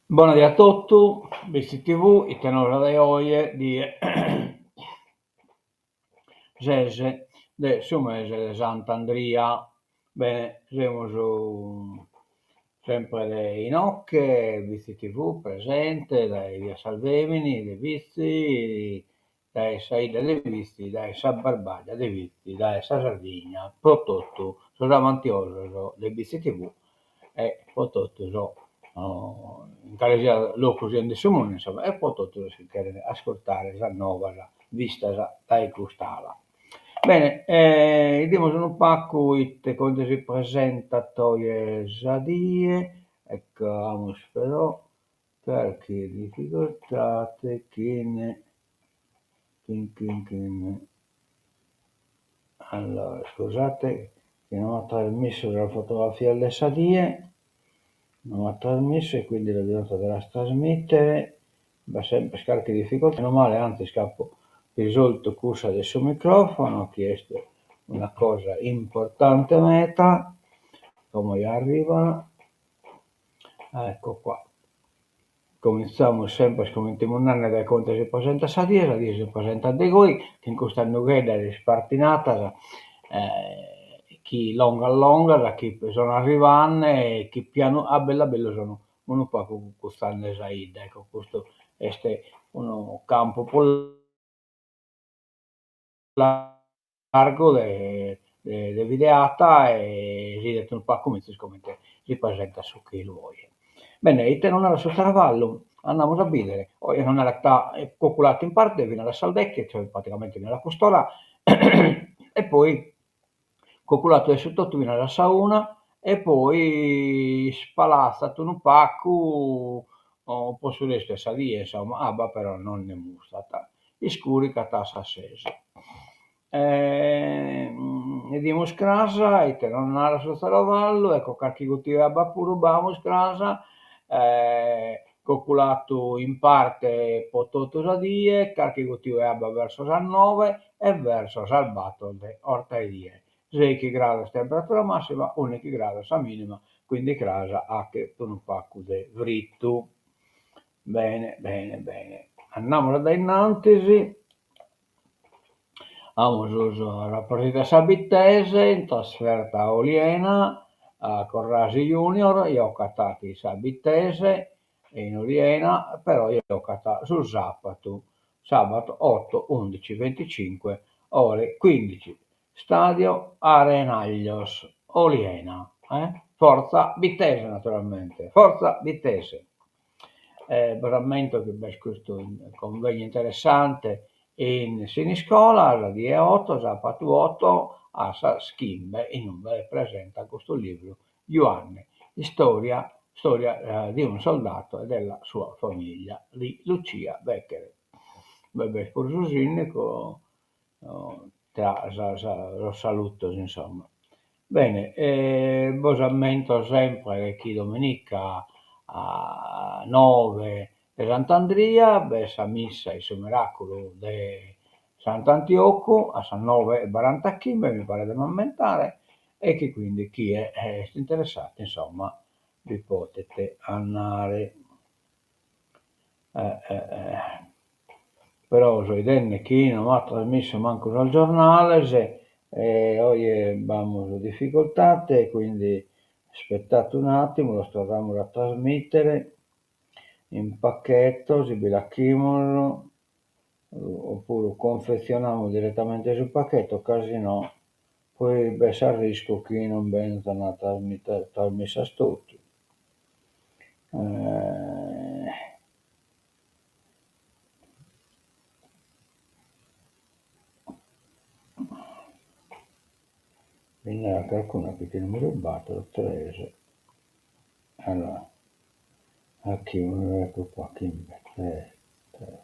Bona die a totu, Bitzi TV, ite noas de oje, die ses de su mese de Sant'Andria. Bene, semus sempre de inoche, Bitzi TV presente dae via Salvemini de Bitzi, dae sa 'idda de Bitzi, dae sa Barbagia de Bitzi, dae sa Sardigna, pro totu sos amantiosos de Bitzi TV e pro totu sos in cale siat logu sian de su mundu insomma e pro totu sos chi cheren ascurtare sas novas vistas dae cust'ala. Bene 'idimus unu pagu ite comente si presentat oje sa die, ecco amus però carchi difficoltade chin chin chin chin allora iscusate chi no at trasmissu sas fotografias de sa die, no at trasmissu e quindi dobbiamo torrare a trasmittere, b'at sempre carchi difficoltade, meno male anzis ca apo risoltu cussa de su microfono chi est una cosa importante meda, como ja arribat, ecco qua. Comintzamus semper comente semus nande dae comente si presentat sa die, sa die si presentat de goi, chin custas nugheddas ispartinadas chi longas longas chi sun arrivande e chi pianu a bellu a bellu sun unu pagu cugutzande sa 'idda, ecco custu est unu campu prus largu de de bideata e si 'idet unu pagu mezus comente si presentat su chelu oje. Bene, ite nos narat su traballu? Andamus a bìdere, oje nos narat cuculatu in parte finas a sas deche, cioè praticamente finas a cust'ora, e poi cuculatu de su totu finas a sa una e poi ispalatzat unu pagu po su restu 'e sa die, insomma, abba però non nde mustrat, iscuricat a sas ses. 'Idimus cras ite nos narat su traballu, ecco carchi guttiu 'e abba puru b'amus cras, cuculatu in parte po totu sa die, carchi guttiu 'e abba verso sas noe e verso sas bator de 'ortaedie, seichi grados temperatura massima, undichi grados sa minima, quindi cras 'achet unu pagu de fritu. Bene bene bene, andamus a dae innantis Amus sa partida 'e sa Bittese in trasferta a Oliena, Corrasi Junior jocat chin sa Bittese in Oliena, però jocat su sàbatu, sàbatu otto undici venticinque ore quindici, Stadio Arenaglios, Oliena. Fortza Bittese naturalmente, fortza Bittese. Bos ammento chi b'est custu convegnu interessante in Siniscola, sa die oto, sàbatu oto, a sas chimbe, in ube presentan custu libru Juanne, istoria storia di un soldato e della sua famiglia di Lucia Bechere. B'est puru su sindicu tra sos salutos insomma. Bene, bos ammento sempre chi dominica a noe de Sant'Andria b'est sa missa in su miraculu de Sant'Antiocu a sas noe e barantachimbe mi paret de m'ammentare e chi quindi chie est interessadu insomma bi podet andare. Però so 'idende chi no m'at trasmissu mancu sos giornales e oje b'amus difficoltade, quindi aspettate un attimo, los torramus a trasmittere in pacchetto si bi l'achimus oppuru confezionamus direttamente su pacchetto ca si no poi b'est s'arriscu chi non benzan trasmissas totu. Bi nd'at carcuna chi tenimus bator, tres, allora, ecco qua, chimbe, ses, tres,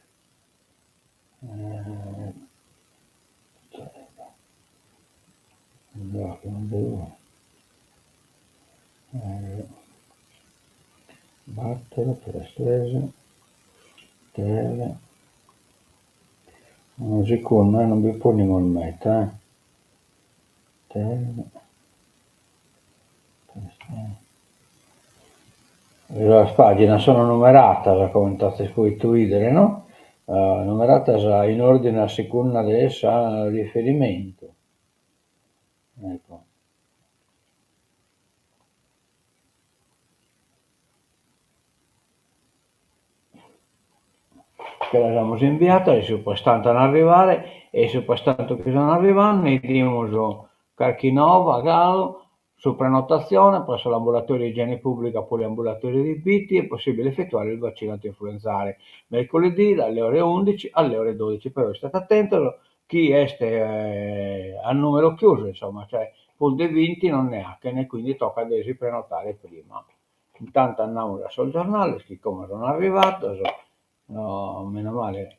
Bator, tres, tres, tres, unu segundu eh, non bi ponimus meda eh, tres, tres, tres. Sas pàginas sono numeradas, comente azis pòdidu bìdere no, numeradas in òrdine a segunda de sa riferimentu. Ecco. Che las amus imbiadas, in su prestantu an a arrivare e in su prestantu chi sun arrivende 'idimus carchi nova galu Su prenotazione presso l'ambulatorio igiene pubblica poliambulatorio di Bitti è possibile effettuare il vaccino antinfluenzale mercoledì dalle ore 11 alle ore 12, però istate atentos chi est a numero chiuso, insomma, cioè prus de 20 non nde 'achen, quindi tocat de si prenotare prima. Intanto andamus a sos giornales chi como sun arrivados, meno male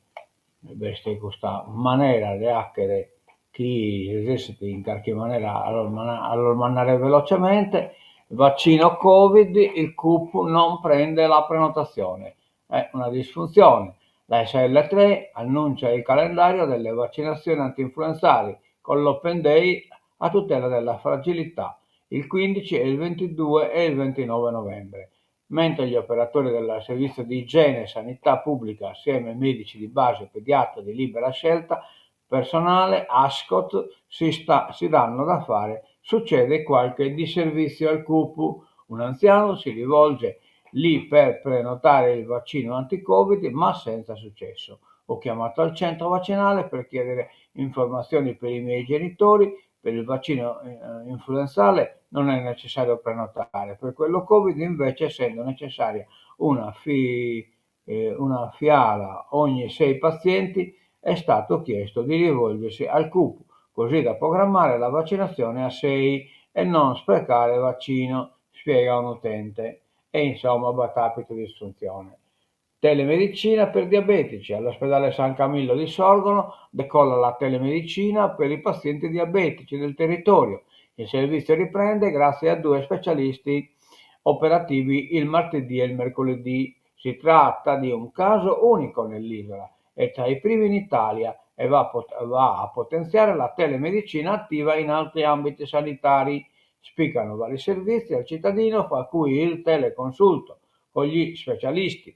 b'est custa manera de 'achere chi resessit in carchi manera a los a los mandare velocemente, vaccino covid, il CUP non prende la prenotazione, è una disfunzione, la ASL 3 annuncia il calendario delle vaccinazioni antinfluenzali con l'open day a tutela della fragilità il 15 e il 22 e il 29 novembre mentre gli operatori del servizio di igiene e sanità pubblica assieme ai medici di base, pediatri di libera scelta, personale, ASCOT si, sta, si danno da fare, succede qualche disservizio al CUP. Un anziano si rivolge lì per prenotare il vaccino anti-Covid, ma senza successo. Ho chiamato al centro vaccinale per chiedere informazioni per i miei genitori, per il vaccino eh, influenzale non è necessario prenotare, per quello Covid invece essendo necessaria una, fi, eh, una fiala ogni sei pazienti è stato chiesto di rivolgersi al CUP così da programmare la vaccinazione a sei e non sprecare vaccino, spiega un utente. E insomma b'at àpidu disfunzione. Telemedicina per diabetici. All'ospedale San Camillo di Sorgono decolla la telemedicina per i pazienti diabetici del territorio. Il servizio riprende grazie a due specialisti operativi il martedì e il mercoledì. Si tratta di un caso unico nell'isola e tra i primi in Italia e va va a potenziare la telemedicina attiva in altri ambiti sanitari. Spiccano vari servizi al cittadino, fra cui il teleconsulto con gli specialisti,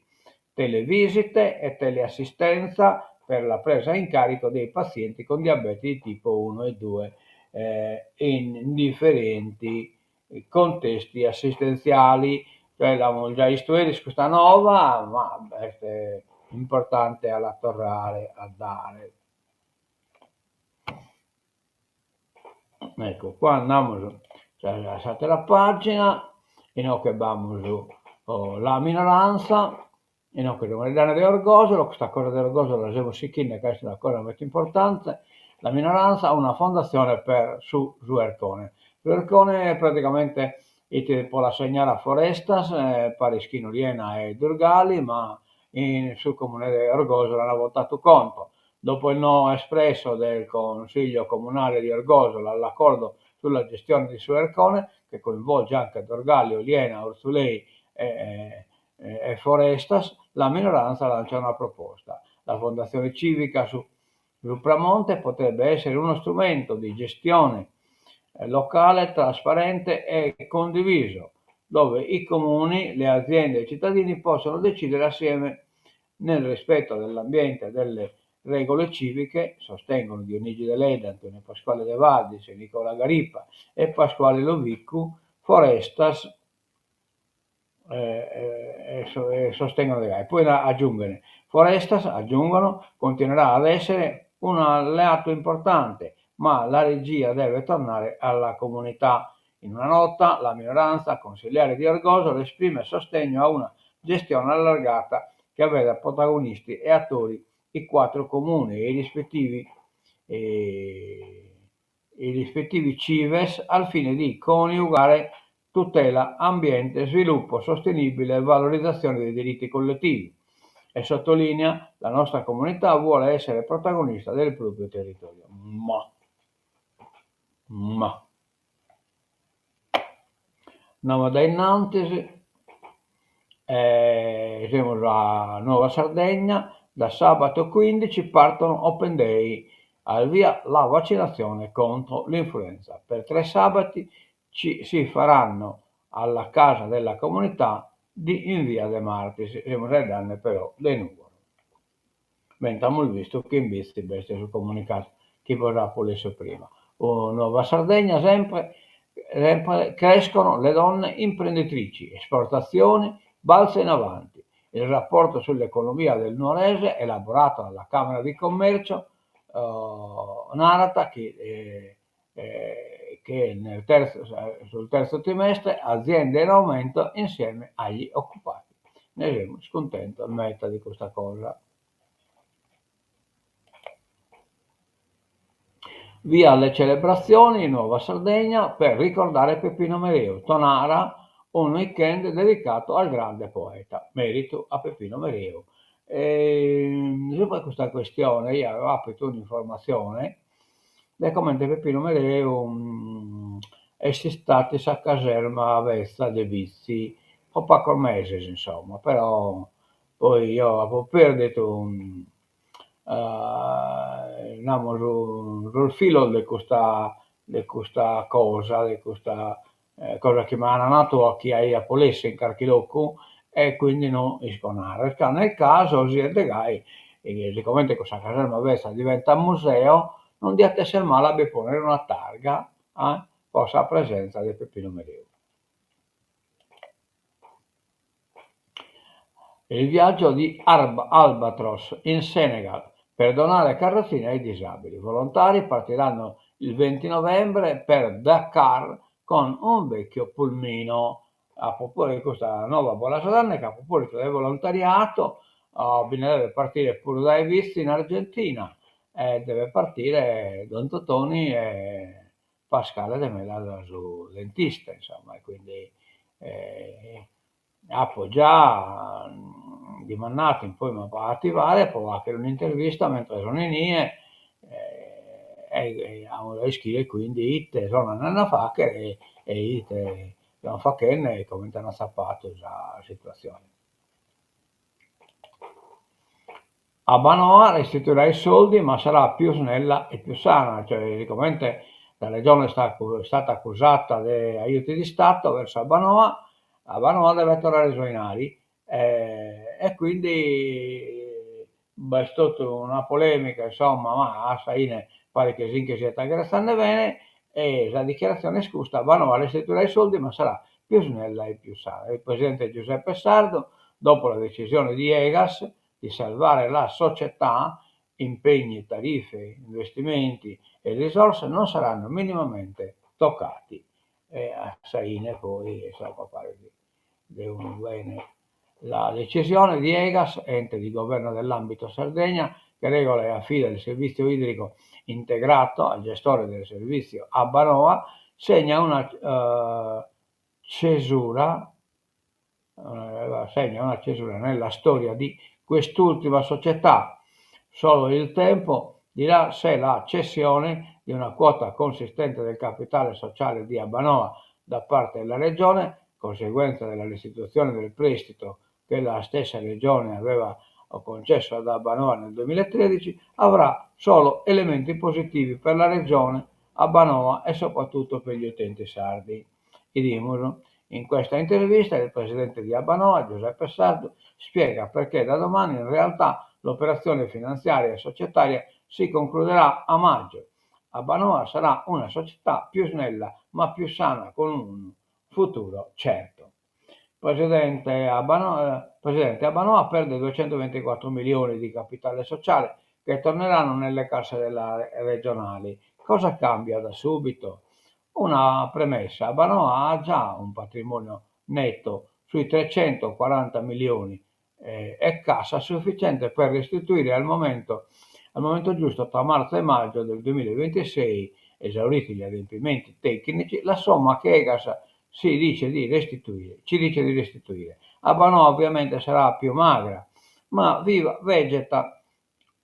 televisite e teleassistenza per la presa in carico dei pazienti con diabete di tipo 1 e 2 eh, in differenti contesti assistenziali. Cioè, l'amus già istu eris custa nova, ma est importante a la torrare a dare. Ecco, qua andamus a s'atera pagina, inoghe b'amus la minoranza, inoghe semus faeddende de Orgosolo, custa cosa de Orgosolo la semus sighende ca est una cosa meda importante, la minoranza una fondazione per su Suercone. Suercone praticamente 'it pro l'assegnare a Forestas, paris chin Oliena e Durgali, ma in su comune de Orgosolo an votadu contro. Dopo il no espresso del Consiglio Comunale di Orgosolo all'accordo sulla gestione di Suercone, che coinvolge anche Durgali, Oliena, Urzulei e, e Forestas, la minoranza lancia una proposta. La Fondazione Civica su Supramonte potrebbe essere uno strumento di gestione locale trasparente e condiviso, dove i comuni, le aziende e i cittadini possono decidere assieme nel rispetto dell'ambiente e delle regole civiche, sostengono Dionigi Deledda, Antonio Pasquale De Valdis, Nicola Garipa e Pasquale Lovicu, Forestas eh, eh, sostengono de gai. Poi aggiungono, Forestas, aggiungono, continuerà ad essere un alleato importante, ma la regia deve tornare alla comunità. In una nota, la minoranza consiliare di Orgosolo esprime sostegno a una gestione allargata che veda protagonisti e attori i quattro comuni e i rispettivi, eh, i rispettivi CIVES al fine di coniugare tutela, ambiente, sviluppo sostenibile e valorizzazione dei diritti collettivi. E sottolinea la nostra comunità vuole essere protagonista del proprio territorio. Ma, ma. Andamus dae innantis, eh, semus a Nuova Sardegna, da sabato 15 partono Open Day, al via la vaccinazione contro l'influenza. Per tre sabati ci si faranno alla casa della comunità Di in via De Martis, semus faeddende però de Nùgoro. Mentres amus bistu chi in Bitzi b'est su comunicadu chi bos apo lessu prima. Nuova Sardegna sempre, sempre crescono le donne imprenditrici, esportazioni, balzo in avanti. Il rapporto sull'economia del Nuorese elaborato dalla Camera di Commercio narat chi che nel terzo, sul terzo trimestre aziende in aumento insieme agli occupati. Ne semus cuntentos meda de custa cosa. Via alle celebrazioni in Nuova Sardegna per ricordare Peppino Mereu, Tonara, un weekend dedicato al grande poeta. Meritu a Peppino Mereu. E subra custa questione eo apo apitu un'informatzione de comente Peppino Mereu est istadu in sa caserma betza de Bitzi po pagos meses insomma, però poi eo apo perdidu namus sos filos de custa de custa cosa, de custa cosa chi m'an nadu o chi apo lessu in carchi locu e quindi no isco narrer, ca nel caso siet de gai, sigomente cussa caserma betza diventat museo, non diat esser male a bi ponner una targa po sa presenza de Peppino Mereu. Il viaggio di Albatros in Senegal per donare carrozzine ai disabili. Volontari partiranno il 20 novembre per Dakar con un vecchio pulmino. A proposito custa nova bos la so dende ca a propositu de volontariato bi nde devet partire puru dae Bitzi in Argentina e devet partire Don Totoni e Pascale Demelas su dentista insomma e quindi apo già dimandadu in poi m'apo a attivare pro fagher un'intervista mentre sono inie e amus a ischire quindi ite sono andende a fagher e ite sono faghende e comente an atzapadu sa situazione. Abbanoa restituirà i soldi ma sarà più snella e più sana, cioè sigomente sa Regione est stata accusata de aiuti di Stato verso Abbanoa, Abbanoa devet torrare su 'inari e quindi b'est totu una polemica insomma, ma a sa 'ine paret chi si nche siat aggretzende bene e sa dichiaratzione est custa, Abbanoa restituirà i soldi ma sarà più snella e più sana. Il presidente Giuseppe Sardu, dopo la decisione di Egas di salvare la società, impegni, tariffe, investimenti e risorse non saranno minimamente toccati. E a sa 'ine poi insomma paret de unu bene. La decisione di Egas, ente di governo dell'ambito Sardegna, che regola e affida il servizio idrico integrato al gestore del servizio Abbanoa, segna una cesura segna una cesura nella storia di quest'ultima società. Solo il tempo dirà se la cessione di una quota consistente del capitale sociale di Abbanoa da parte della Regione, conseguenza della restituzione del prestito che la stessa Regione aveva concesso ad Abbanoa nel 2013, avrà solo elementi positivi per la Regione, Abbanoa e soprattutto per gli utenti sardi. 'Idimus. In questa intervista il presidente di Abbanoa, Giuseppe Sardu, spiega perché da domani in realtà l'operazione finanziaria e societaria si concluderà a maggio. Abbanoa sarà una società più snella ma più sana con un futuro certo. Presidente Abbanoa, Presidente Abbanoa perde 224 milioni di capitale sociale che torneranno nelle casse della regionali. Cosa cambia da subito? Una premessa, Abbanoa ha già un patrimonio netto sui 340 milioni e cassa sufficiente per restituire al momento, al momento giusto tra marzo e maggio del 2026, esauriti gli adempimenti tecnici, la somma che Egas si dice di restituire, ci dice di restituire. Abbanoa ovviamente sarà più magra, ma viva vegeta.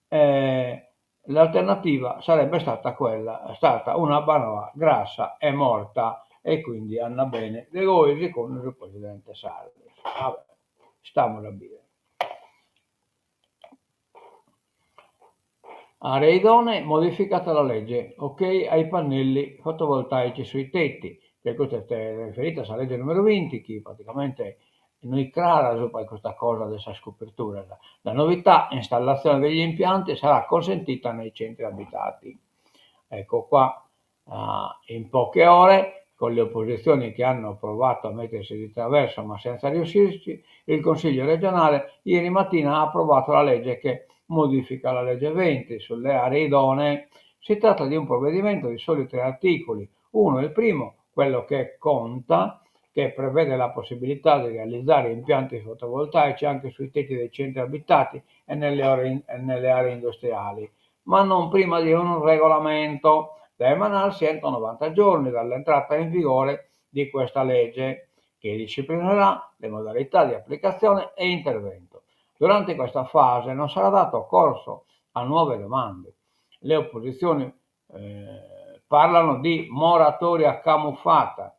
Eh, l'alternativa sarebbe stata quella, stata una Abbanoa grassa e morta e quindi andat bene de goi segundu su presidente Sardu. Vabbè, istamus a bìdere. Aree idonee, modificata la legge, ok ai pannelli fotovoltaici sui tetti, che custa est riferita a sa legge numeru binti chi praticamente. No est crara subra 'e custa cosa de sas coperturas. La novità, installazione degli impianti sarà consentita nei centri abitati. Ecco qua, in poche ore, con le opposizioni che hanno provato a mettersi di traverso ma senza riuscirci, il Consiglio regionale ieri mattina ha approvato la legge che modifica la legge 20 sulle aree idonee. Si tratta di un provvedimento di soli tre articoli. Uno, il primo, quello che conta, che prevede la possibilità di realizzare impianti fotovoltaici anche sui tetti dei centri abitati e nelle, ore, e nelle aree industriali, ma non prima di un regolamento da emanarsi entro 90 giorni dall'entrata in vigore di questa legge, che disciplinerà le modalità di applicazione e intervento. Durante questa fase non sarà dato corso a nuove domande. Le opposizioni eh, parlano di moratoria camuffata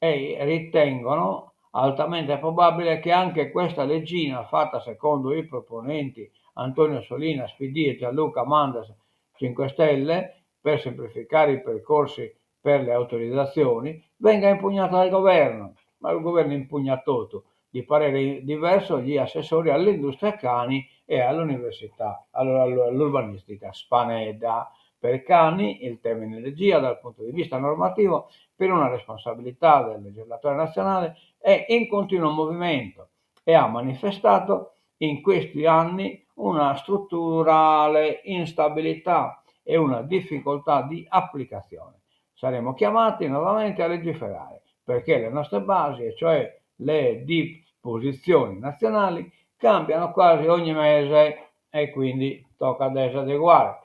e ritengono altamente probabile che anche questa leggina, fatta secondo i proponenti Antonio Solinas, PD e Gianluca Mandas, 5 Stelle, per semplificare i percorsi per le autorizzazioni, venga impugnata dal governo. Ma il governo impugna tutto. Di parere diverso gli assessori all'industria Cani e all'università, all'urbanistica Spanedda. Per Cani il tema energia dal punto di vista normativo per una responsabilità del legislatore nazionale è in continuo movimento e ha manifestato in questi anni una strutturale instabilità e una difficoltà di applicazione. Saremo chiamati nuovamente a legiferare perché le nostre basi, e cioè le disposizioni nazionali, cambiano quasi ogni mese e quindi tocca de s'adeguare.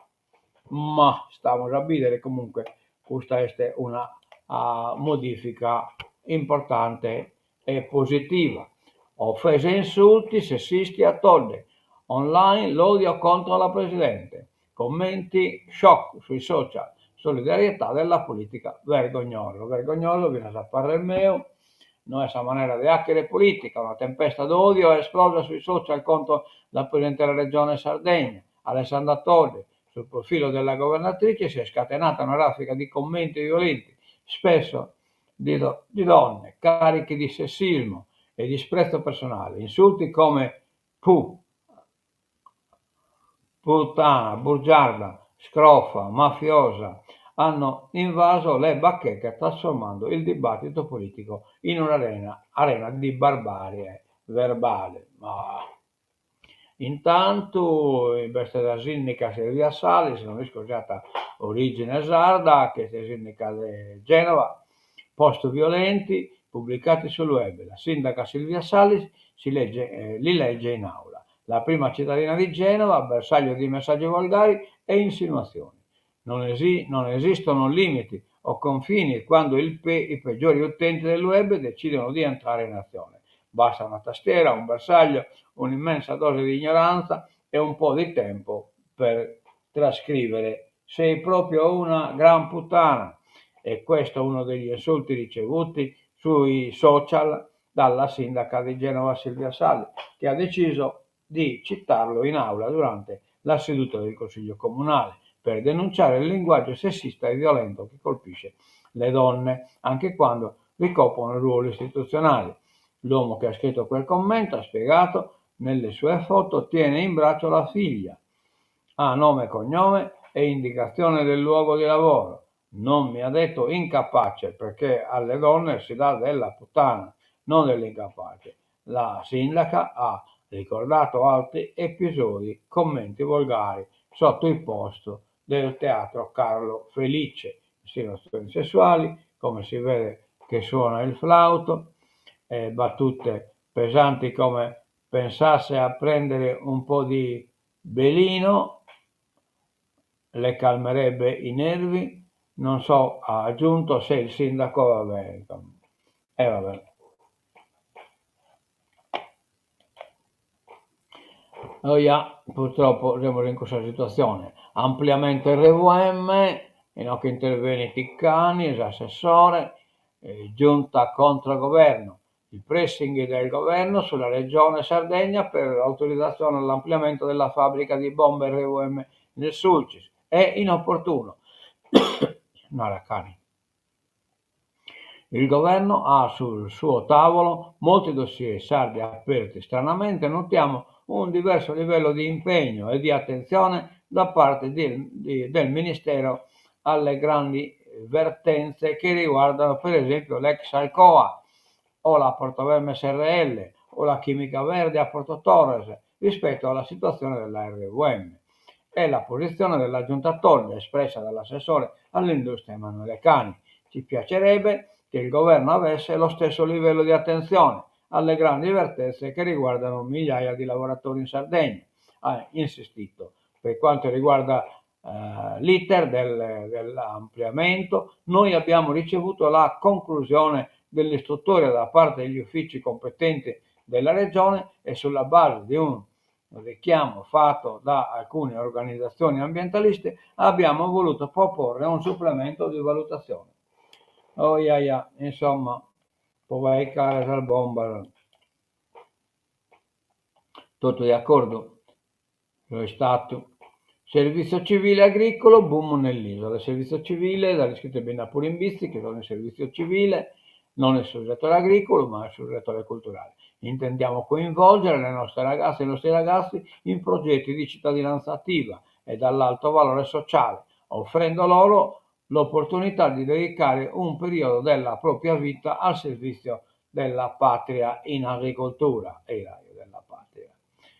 Ma stamos a bìdere comunque custa est una modifica importante e positiva. Offese e insulti sessisti a Todde. Online l'odio contro la Presidente. Commenti shock sui social. Solidarietà della politica vergognoso. Vergognoso finas a parrer meu, no est sa manera de 'achere politica. Una tempesta d'odio est esplosa sui social contro la Presidente della Regione Sardegna, Alessandra Todde. Sul profilo della governatrice si è scatenata una raffica di commenti violenti, spesso di, do, di donne, carichi di sessismo e disprezzo personale, insulti come pu, puttana, bugiarda, scrofa, mafiosa, hanno invaso le bacheche trasformando il dibattito politico in un'arena arena di barbarie verbale. Ma Intantu b'est sa sìndica Silvia Salis, no isco si at orìgine sarda, chi est sìndica de Genova, post violenti pubblicati sul web. La sindaca Silvia Salis si legge, li legge in aula. La prima cittadina di Genova, bersaglio di messaggi volgari e insinuazioni. Non, esi- non esistono limiti o confini quando il pe- i peggiori utenti del web decidono di entrare in azione. Basta una tastiera, un bersaglio, un'immensa dose di ignoranza e un po' di tempo per trascrivere. Sei proprio una gran puttana. E questo è uno degli insulti ricevuti sui social dalla sindaca di Genova Silvia Salis, che ha deciso di citarlo in aula durante la seduta del Consiglio comunale per denunciare il linguaggio sessista e violento che colpisce le donne, anche quando ricoprono ruoli istituzionali. L'uomo che ha scritto quel commento ha spiegato nelle sue foto tiene in braccio la figlia, ha nome e cognome e indicazione del luogo di lavoro. Non mi ha detto incapace perché alle donne si dà della puttana, non dell'incapace. La sindaca ha ricordato altri episodi, commenti volgari sotto i post del teatro Carlo Felice, insinuazioni sessuali, come si vede che suona il flauto, eh, battute pesanti come pensasse a prendere un po' di belino, le calmerebbe i nervi, non so, ha aggiunto se il sindaco, vabbè, e eh, vabbè. Oja, purtroppo semus in custa situatzione. Ampliamento RVM, inoghe intervenit Cani, s'assessore, giunta contro governo. Il pressing del governo sulla regione Sardegna per l'autorizzazione all'ampliamento della fabbrica di bombe RVM nel Sulcis è inopportuno. Narat Cani. Il governo ha sul suo tavolo molti dossier sardi aperti. Stranamente notiamo un diverso livello di impegno e di attenzione da parte del Ministero alle grandi vertenze che riguardano per esempio l'ex Alcoa o la Portovesme SRL o la chimica verde a Porto Torres rispetto alla situazione della RVM. È la posizione della Giunta Todde espressa dall'assessore all'industria Emanuele Cani. Ci piacerebbe che il governo avesse lo stesso livello di attenzione alle grandi vertenze che riguardano migliaia di lavoratori in Sardegna, ha insistito. Per quanto riguarda l'iter dell'ampliamento, noi abbiamo ricevuto la conclusione dell'istruttoria da parte degli uffici competenti della Regione e sulla base di un richiamo fatto da alcune organizzazioni ambientaliste abbiamo voluto proporre un supplemento di valutazione. Oh ia ia, insomma, po barigare sas bombas. Totu de acordu. So istadu. Servizio civile agricolo, boom nell'isola. Servizio civile, dd'at iscritu bi nd'at puru in Bitzi chi sono in servizio civile, non in su settore agricolo ma in su settore culturale. Intendiamo coinvolgere le nostre ragazze e i nostri ragazzi in progetti di cittadinanza attiva e dall'alto valore sociale, offrendo loro l'opportunità di dedicare un periodo della propria vita al servizio della patria in agricoltura. Della patria.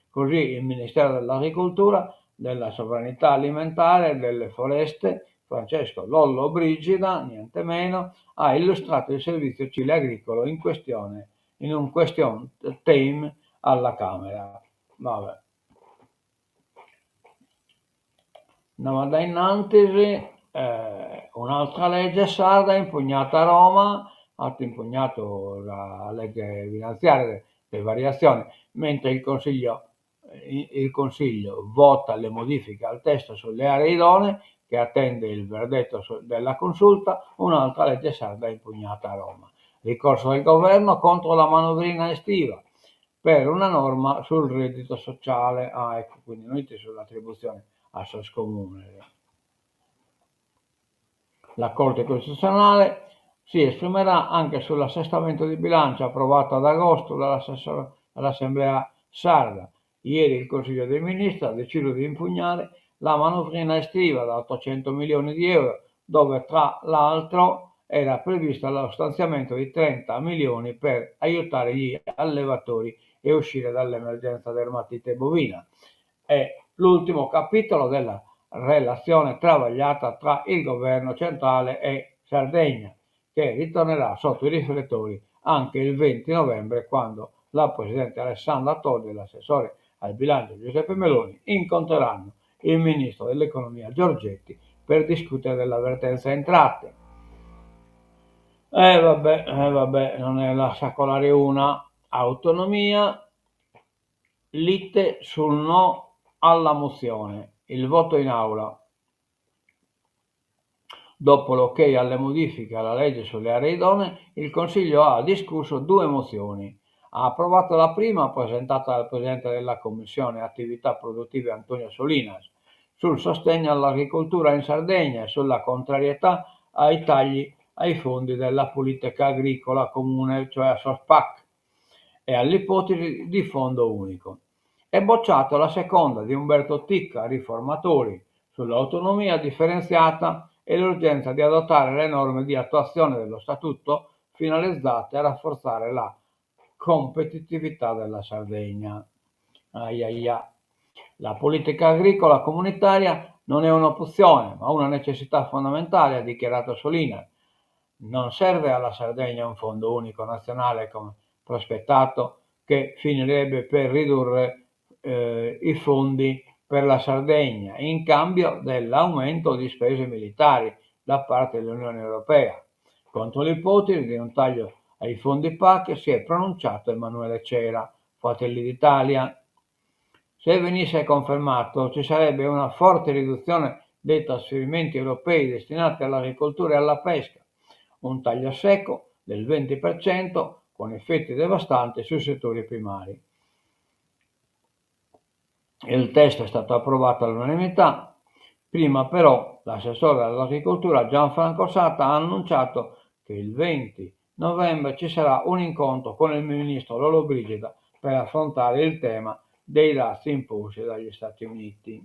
Così il Ministero dell'Agricoltura, della Sovranità Alimentare e delle Foreste, Francesco Lollobrigida, niente meno, ha illustrato il servizio civile agricolo in questione in un question time alla Camera. Vabbè. Andiamo a dai innantis, un'altra legge sarda impugnata a Roma, at impugnadu sa lege finantziaria de variatzione, mentre il Consiglio il Consiglio vota le modifiche al testo sulle aree idonee che attende il verdetto della Consulta, un'altra legge sarda impugnata a Roma. Ricorso del governo contro la manovrina estiva per una norma sul reddito sociale. Ah, ecco, quindi no est sull'attributzione a sos comunes. La Corte Costituzionale si esprimerà anche sull'assestamento di bilancio approvato ad agosto dall'Assemblea sarda. Ieri il Consiglio dei Ministri ha deciso di impugnare la manovrina estiva da 800 milioni di euro, dove tra l'altro era previsto lo stanziamento di 30 milioni per aiutare gli allevatori e uscire dall'emergenza dermatite bovina. È l'ultimo capitolo della relazione travagliata tra il governo centrale e Sardegna, che ritornerà sotto i riflettori anche il 20 novembre, quando la presidente Alessandra Todde e l'assessore al bilancio Giuseppe Meloni incontreranno il ministro dell'economia Giorgetti per discutere della vertenza entrate. E vabbè, eh vabbè, non ne lassa colare una. Autonomia, lite sul no alla mozione, il voto in aula. Dopo l'ok alle modifiche alla legge sulle aree idonee, il Consiglio ha discusso due mozioni. Ha approvato la prima, presentata dal presidente della Commissione Attività Produttive Antonio Solinas, sul sostegno all'agricoltura in Sardegna e sulla contrarietà ai tagli ai fondi della politica agricola comune, cioè a sos PAC, e all'ipotesi di fondo unico. E bocciato la seconda di Umberto Ticca, Riformatori, sull'autonomia differenziata e l'urgenza di adottare le norme di attuazione dello Statuto finalizzate a rafforzare la competitività della Sardegna. Aiaia. La politica agricola comunitaria non è un'opzione, ma una necessità fondamentale, ha dichiarato Solinas. Non serve alla Sardegna un fondo unico nazionale come prospettato che finirebbe per ridurre eh, i fondi per la Sardegna in cambio dell'aumento di spese militari da parte dell'Unione Europea. Contro l'ipotesi di un taglio ai fondi PAC si è pronunciato Emanuele Cera, Fratelli d'Italia. Se venisse confermato ci sarebbe una forte riduzione dei trasferimenti europei destinati all'agricoltura e alla pesca, un taglio secco del 20% con effetti devastanti sui settori primari. Il testo è stato approvato all'unanimità. Prima però l'assessore all'agricoltura Gianfranco Satta ha annunciato che il 20 Novembre ci sarà un incontro con il ministro Lollobrigida per affrontare il tema dei dazi imposti dagli Stati Uniti.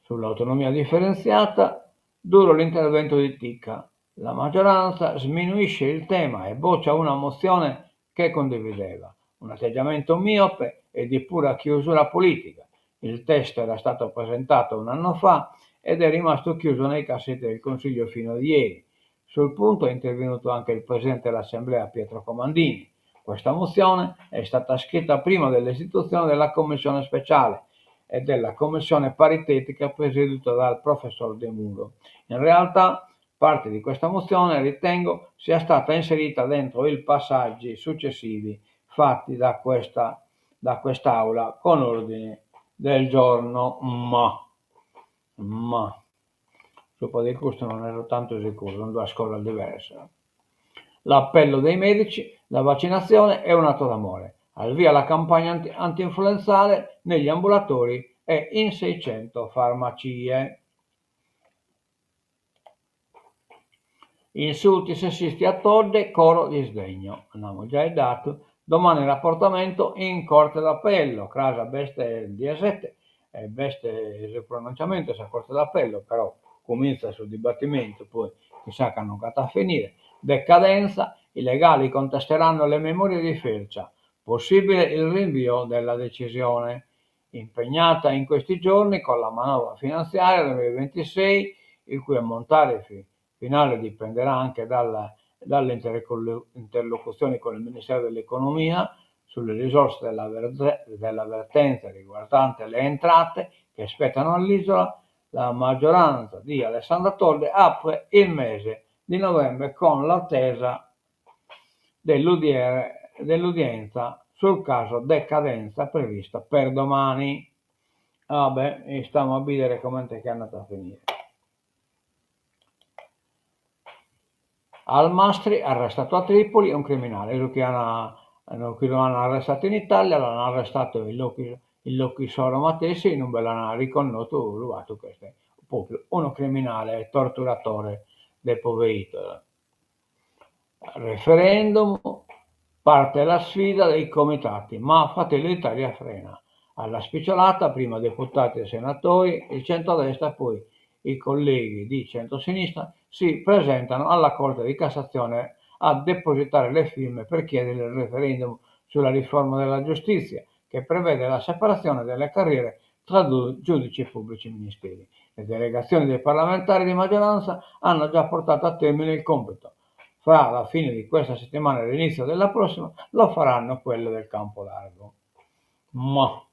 Sull'autonomia differenziata, duro l'intervento di Ticca. La maggioranza sminuisce il tema e boccia una mozione che condivideva. Un atteggiamento miope e di pura chiusura politica. Il testo era stato presentato un anno fa ed è rimasto chiuso nei cassetti del Consiglio fino ad ieri. Sul punto è intervenuto anche il presidente dell'Assemblea Pietro Comandini. Questa mozione è stata scritta prima dell'istituzione della Commissione speciale e della Commissione paritetica presieduta dal professor De Muro. In realtà parte di questa mozione ritengo sia stata inserita dentro i passaggi successivi fatti da questa da quest'Aula con ordine del giorno. Ma, ma, subra de custu non ne so tantu seguru, sunt duas cosas diversas. L'appello dei medici, la vaccinazione è un atto d'amore. Al via la campagna antinfluenzale negli ambulatori e in 600 farmacie. Insulti sessisti a Todde, coro di sdegno. Dd'amus giai datu. Domani l'apportamento in Corte d'Appello, cras b'est diesete e b'est su pronunciamentu 'e sa Corte d'Appello, però cumintzat su dibattimentu, poi chissà cando nch'at a finire. Decadenza, i legali contesteranno le memorie di Fercia, possibile il rinvio della decisione. Impegnata in questi giorni con la manovra finanziaria 2026, il cui ammontare finale dipenderà anche dalla, dalle interlocuzioni con il Ministero dell'Economia sulle risorse della, della vertenza riguardante le entrate che spettano all'isola, la maggioranza di Alessandra Todde apre il mese di novembre con l'attesa dell'udienza sul caso decadenza prevista per domani. Vabbè, stiamo a vedere come è andata a finire. Almasri, arrestato a Tripoli, un criminale, su chi chi lo hanno arrestato in Italia, l'hanno arrestato in lochi, in lochi issoro matessi, in ube l'ant riconnotu su fatu chi est propriu unu criminale e torturatore de poveritos. Referendum, parte la sfida dei comitati, ma Fratelli d'Italia frena. Alla spicciolata, prima deputati e senatori, il centrodestra, poi i colleghi di centrosinistra si presentano alla Corte di Cassazione a depositare le firme per chiedere il referendum sulla riforma della giustizia, che prevede la separazione delle carriere tra giudici e pubblici ministeri. Le delegazioni dei parlamentari di maggioranza hanno già portato a termine il compito. Fra la fine di questa settimana e l'inizio della prossima lo faranno quelle del campo largo. Ma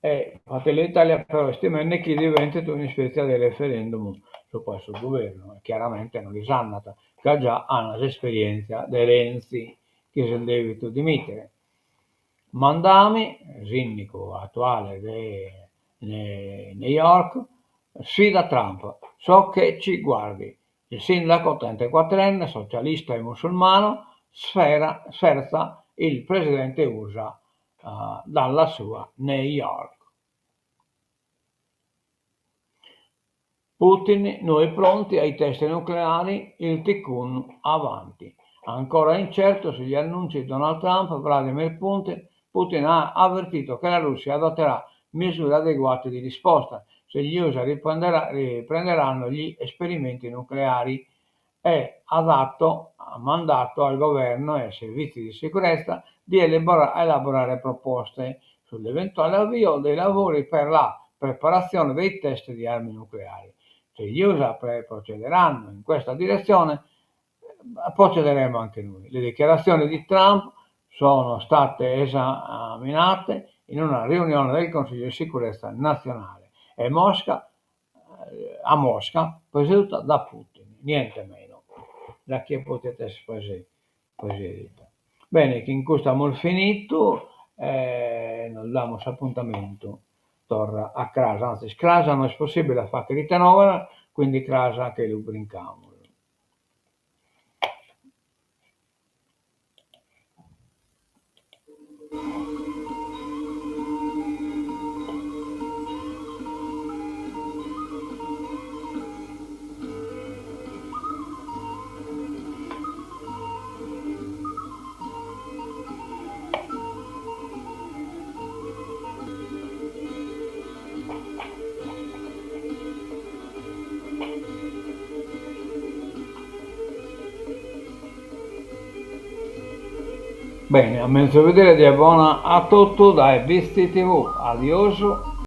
e Fratelli d'Italia però est timende chi diventet un'ispètzia de referendum subra su guvernu e chiaramente no lis andat ca già an s'esperièntzia de Renzi chi s'est dèvidu dimitere. Mamdani, sìndigu atuale de New York, sfida Trump, So che ci guardi. Il sindaco trentaquattrenne, socialista e musulmano, sfera, sferza il presidente Usa dalla sua New York. Putin, noi pronti ai test nucleari, il Tikkun avanti. Ancora incerto sugli annunci di Donald Trump, Vladimir Putin, Putin ha avvertito che la Russia adotterà misure adeguate di risposta se gli USA riprenderanno gli esperimenti nucleari e ha dato mandato al governo e ai servizi di sicurezza di elaborare proposte sull'eventuale avvio dei lavori per la preparazione dei test di armi nucleari. Se gli USA procederanno in questa direzione, procederemo anche noi. Le dichiarazioni di Trump sono state esaminate in una riunione del Consiglio di sicurezza nazionale e Mosca, a Mosca, presieduta da Putin, niente meno. Da chie potet esser presiedida. Bene, chin custu amus finitu e nos damus s'apuntamentu torra a cras, antzis cras no est possibile a fagher ite nova, quindi cras che lu brincamus. Bene, a menzus bidere, die bona a totu dae Bitzi TV. Adiosu.